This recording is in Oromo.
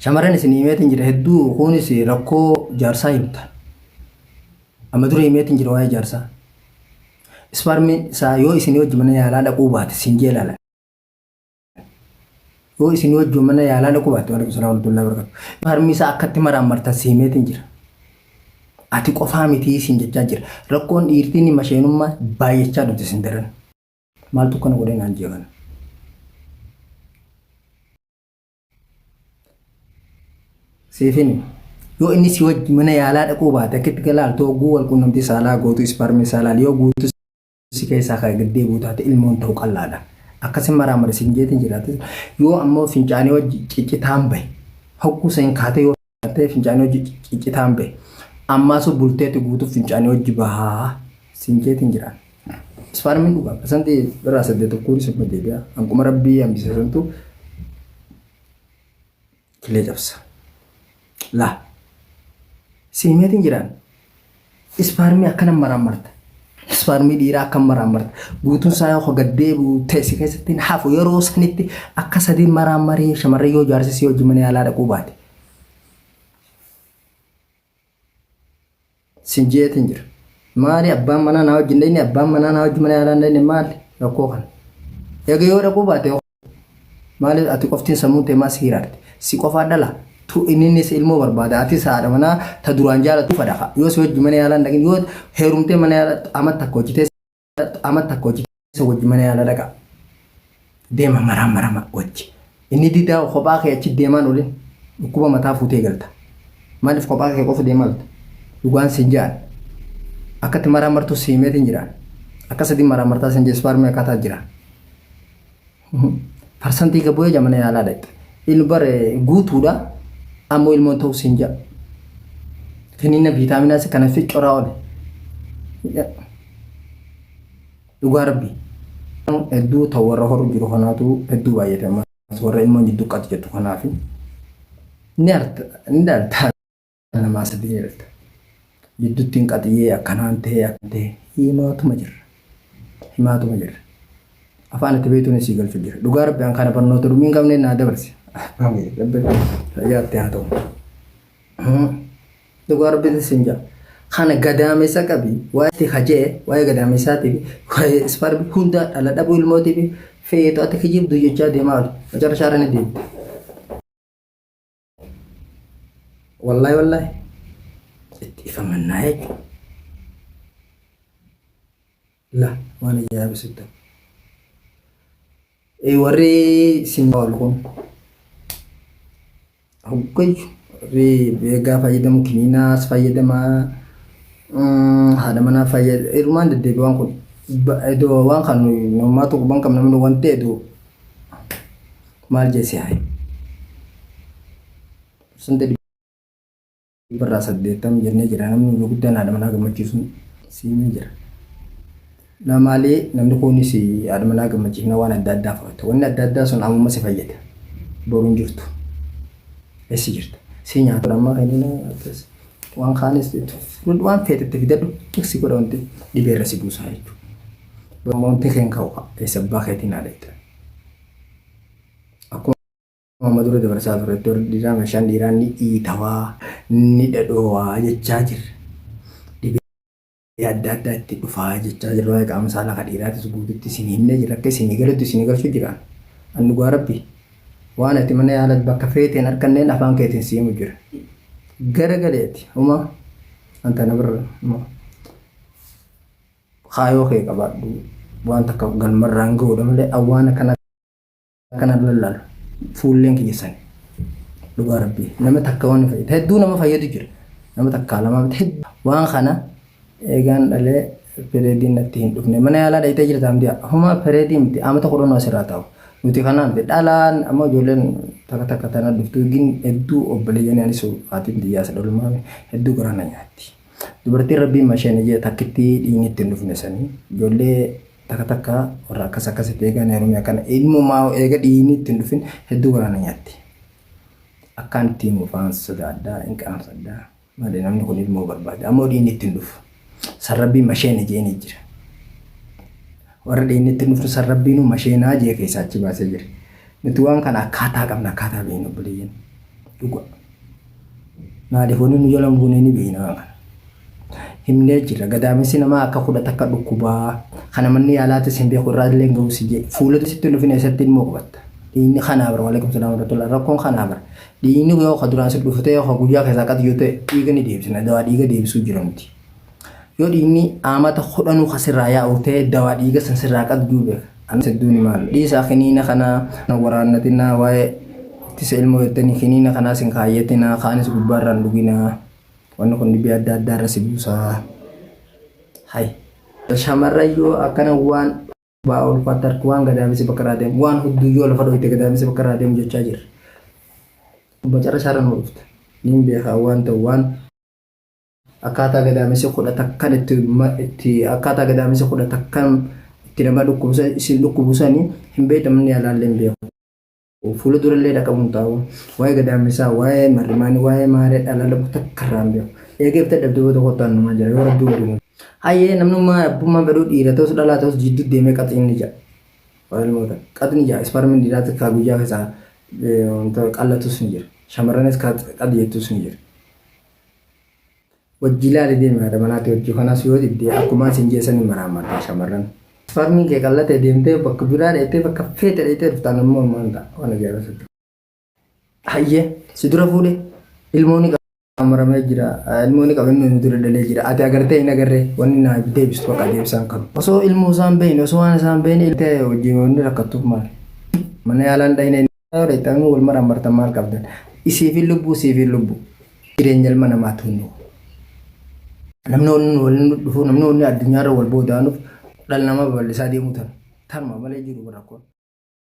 Shamarran isin himeetiin jira hedduu kunis rakkoo jaarsaa himta. Amma dura himeetiin jira waa'ee jaarsaa. Isparmiin isaa yoo isin wajji mana yaalaa dhaquu baate sin jee laala. Yoo isin wajji mana yaalaa dhaquu baate waalaikum salaam warahmatullahi wabarakatuh. Isparmii isaa akkatti maraan martan si himeetiin jira. Ati qofaa mitii sin jechaa jira. Rakkoon dhiirtiin masheenummaa baay'achaa dhufte sin daran. Maaltu kana godhee naan jee kana. Siifin yoo inni si wajji mana yaalaa dhaquu baate akkitti galaaltu hogguu wal quunnamtii saalaa gootu isparmii saalaa yoo guutu si keessaa kan gad deebi'u taate ilmoon ta'u qallaadha. Akkasi maraamare sin jeetiin jiraate yoo ammoo fincaanii wajji ciccitaan bahe hogguu san kaatee yoo ta'e fincaanii wajji ciccitaan bahe ammaa sun bulteetti guutuu fincaanii wajji bahaa sin jeetiin jiraan. Isparmiin dhugaa parsantii irraa saddeet tokkoon sirba deebi'a. Hanquma rabbii hambise santu kilee cabsa. Laa. Siimeetiin jiraan. Ispaarmii akkana maraan marta. Ispaarmii dhiiraa akkam maraan marta. Guutuun isaa yoo gad deebi'u ta'e si keessatti hin hafu yeroo sanitti akka sadiin maraan maree shamarree yoo jaarsi si hojii mana yaalaa dhaquu baate. Sin jeetiin jira. Maali abbaan manaa naa wajjin dhayne abbaan manaa naa wajjin mana yaalaa hin dhayne maali rakkoo kana. Eega yoo dhaquu baate maali ati qoftiin sammuun tee maa si hiraarte si qofaa dhala tu inninis ilmoo barbaada atis haadha manaa ta duraan jaalatu fadha yoo si wajjin mana yaalaa hin dhaqin yoo heerumtee mana yaalaa amma takka hojjetee amma takka hojii keessa wajji mana yaala dhaqa. Deema maraa marama wajji. Inni didaa kophaa kee achi deemaan olin dhukkuba mataa fuutee galta. Maaliif kophaa kee qofa deemaa olta? Dhugaan siin ja'an. Akkatti maraa martuu si himeetiin jiraan. Akka sadii maraa martaa siin jee ispaarmii akkaataa jira. Parsantii gabboo ija mana yaalaa dhaqxe. Inni bare guutuudha ammoo ilmoon ta'uu siin ja'a. Kiniina viitaaminaas kana ficcoraa ole. Dhugaa rabbi. Hedduu ta'u warra horu jiru kanaatu hedduu baay'ate ammas warra ilmoon jidduu qat jettu kanaafi. Ni arta ni dhalta namaa sadii ni dhalta. Jidduutti hin qaxiyyee akkanaan ta'e akkan ta'e himaatuma jirra. Himaatuma jirra. Afaan itti beektuun sii galchu jira. Dhugaa rabbi an kana barnoota dhumii hin qabne naa dabarse. Rabbi fayyaatti haa ta'u. Dhugaa rabbi sin jaa. Kana gadaamessa qabi waa'ee hajee waa'ee gadaamessaatii fi waa'ee isparmi hunda dhala dhabuu ilmootii fi feetu ati kijibdu jechaa deemaa oole. Macarashaa irra ni deemte. Wallaahi wallaahi itti ifamannaa jechuudha. La waan ajaa'iba sitti. Warri sin oolu kun hoggayu warri beegaa fayyadamu kiniinaas fayyadamaa haadha manaa fayyada irumaan deddeebi waan kun iddoo waan kan namaa tokko ban qabna namni wanti edu maal jeesi haye. Parsantii dhibbarraa 80 jennee jira namni inni guddaan haadha manaa gammachiisuun siimee jira. Namaalee namni kunis haadha manaa gammachiifna waan adda addaa fudhata. Wanni adda addaa sun ammuma si fayyada. Boru hin jirtu. Eessi jirta? Si nyaata ammaa kenina akkas waan kaanis waan feetetti fidadhu tiksi godha wanti dhibeerra si buusaa jechuudha. Wanti keen ka'u eessa abbaa keetiin haadha jettee. Akkuma Amma dura dabarsaa turretti warri dhiiraa meeshaan dhiiraa ni iitawaa, ni dhadhoowaa jechaa jirra. Dhibee adda addaa itti dhufaa jechaa jirra. Waa'ee qaama saalaa kan dhiiraatis guututti isin himnee jirra. Akka isinii galutti isinii galchuu jiraan. An dhugaa rabbi waan ati mana yaala bakka feeteen harkanneen afaan keetiin si himu jira. Gara galeeti huma anta na birra huma kaayoo kee qabaadhu waan takka galmarraan ga'uudha malee awwaan akkana Akkana lallaalu fuulleen kiyya sani. Dhugaa rabbii nama takka waan fayyadu hedduu nama fayyadu jira. Nama takkaa lamaa miti hedduu waan kana eegaan dhalee pireediin natti hin dhufne mana yaalaa dhayitee jirta hamdiya homaa pireedii miti amata kudhan asirraa taa'u nuti kanaan miti dhalaan amma ijoolleen takka takka tana dhuftu gin hedduu obboleeyyan anis haatiin tiyyaas dhalmaame hedduu garaa na nyaatti. Dubartiin rabbiin masheen ijee takkitti dhiigni itti hin dhufne sanii ijoollee Taka takka warra akkas akkasitti eegaan heerumee akkana ilmumaa eega dhiigni itti hin dhufin hedduu garaa na nyaatti. Akkaan itti himu faan sodaadhaa hin qaanfadhaa malee namni kun ilmoo barbaada ammoo dhiigni itti hin dhufu. San rabbiin masheena jeeni jira. Warra dhiigni itti hin dhufnu san rabbiinuu masheenaa jee keessaa achi baasee jira. Nuti waan kana akkaataa qabna akkaataa beeknu obboleeyyan. Dhuga. Maaliif wanni nu jala hin buune ni beekna waan kana. Himnee jira. Gadaamessi namaa akka 11 dhukkubaa. Kana manni yaalaatis hin beeku irraa illee hin gahu si jee. Fuula sitti hin dhufin eessatti ilmoo qabatta. Dhiigni kanaa bara waalaikum salaam warahmatullahi rakkoon kanaa bara. Dhiigni yoo ka duraan si dhufu ta'e yoo ka guyyaa keessaa qad yoo ta'e dhiiga ni deebisna. Dawaa dhiiga deebisuu jira nuti. Yoo dhiigni amata kudhanuu ka sirraa yaa'u ta'e dawaa dhiiga san sirraa qadjuu beeka. Anis hedduun himaan. Dhiisaa kiniina kana waraannatinaa waa'ee ittisa ilmoo jettanii kiniina kanaas hin kaayyatinaa kaanis gubbaarraan dhuginaa. Wanni kun dhibee adda addaa irra si buusa. Hay. Shamarran yoo akkana waan ba'aa ulfaatti harku waan gadaamessi bakka irraa deemu waan hudduu yoo lafa dhoyte gadaamessi bakka irraa deemu jechaa jirra. Macarashaa irra nu dhufta. Niin beekaa waan ta'u waan akkaataa gadaamessi kudha takkan itti itti akkaataa gadaamessi kudha takkan itti nama dhukkubsa isin dhukkubu sani hin beektamni yaalaallee hin beeku. Fuula durallee dhaqabuun taa'u. Waa'ee gadaamessaa, waa'ee marrimaanii, waa'ee maaree dhala lagu takka irraa hin beeku. Eega ibta dhabde booda kottaan numaa jira yoo rabbi waliin. Hayyee namnummaa abbummaan fedhuu dhiira ta'us dhalaa ta'us jidduu deemee qaxiin ni ja'a. Waa ilmoota qaxni ja'a isparmiin dhiiraatti kaa guyyaa keessaa qallatus ni jira. Shamarranis kaa qad jettus ni jira. Wajji ilaali deemi haadha manaati wajji kanas yoo didde akkumaa sin jee sani maraamarta shamarran. Isparmiin kee qallate deemtee bakka biraa dheettee bakka feete dheettee dhuftaan ammoo maal ta'a waan ajaa'iba sitti. Hayyee si dura fuudhe ilmoo ni qaba maramee jira ilmoo ni qaba inni nu dura dhalee jira ati agartee hin agarree wanni naa deebistu bakka deebisaan qabu. Osoo ilmoo isaan beekne osoo waan isaan beekne iltee wajjin wanni rakkattuuf maali? Mana yaalaan dhayne Yoo dhayxanii wal maraammartan maal qabdan? Isiifin lubbuu siifin lubbuu. Jireenya ilma namaatu hin dhufu. Namni wanni waliin dhufu namni wanni addunyaarra wal boodaanuuf dhala namaa babal'isaa deemuu tana. Tanuma malee jiru rakkoon.